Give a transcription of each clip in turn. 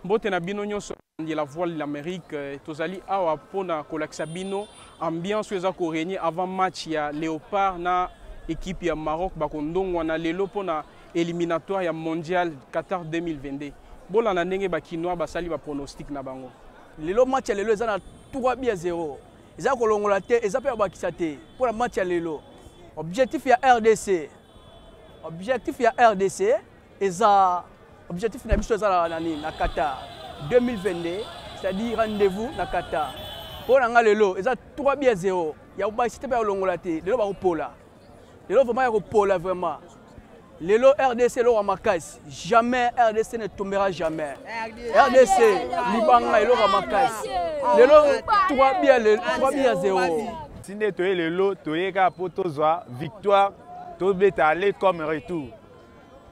Mbote na bino nyonso de la voix de l'Amérique euh, tozali awa mpona kolakisa bino ambiance oyo eza korégner avant match ya Léopard na équipe ya Maroc bakondongwana lelo mpona éliminatoire ya mondial Qatar 2022. Bolanda ndenge bakinois basali ba pronostic na bango. Lelo match ya lelo eza na 3 buts à 0. Eza kolongola te, eza mpe kobakisa te mpo na match ya lelo. Objectif ya RDC, objectif ya RDC eza objectif na biso eza na nini na Qatar 2022, c'est-à-dire rendez-vous na Qatar. Mpo na nga lelo eza 3 buts à 0 ya kobakisa te mpe ya kolongola te. Lelo bakopola, lelo vraiment ya kopola vraiment. Lelo RDC eloko ya makasi, jamais RDC ne tombera jamais. RDC libanga eloko ya makasi lelo 3 buts 3 buts à 0. Ti nde toye lelo, toye kaka mpo tozwa victoire, tobeta aller comme retour.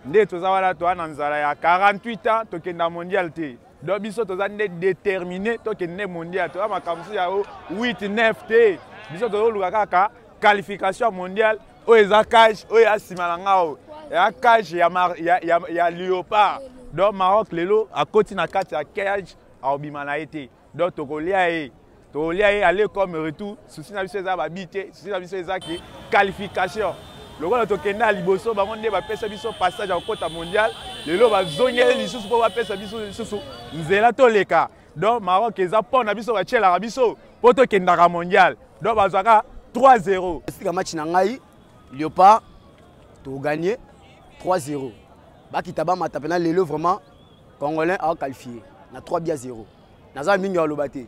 Nde toza wana, toza na nzala ya 48 ans tokenda mondial te. Donc biso toza nde déterminé tokende nde mondial. Toza makambo mosusu ya 8 9 te, biso tozoluka kaka qualification mondiale. Oyo eza cage oyo ya nsima na nga, oyo ya cage ya, ya, ya, ya léopard. Donc Maroc lelo akoti na kati ya cage, akobima na ye te. Donc tokolia ye, tokolia ye aller comme retour. Souci na biso eza babi te, souci na biso eza ke qualification. Lokola tokende ya liboso, bango nde bapesa biso passage ya kokota mondial. Lelo bazongeli lisusu mpo bapesa biso lisusu nzela toleka. Donc Maroc eza mpo na biso, batielaka biso mpo tokendaka mondial. Donc bazwaka 3-0. Esika match na ngai Léopard togagné 3-0, bakita bamata mpena lelo vraiment congolais aqualifié na 3 buts à 0. Naza mingi aloba te.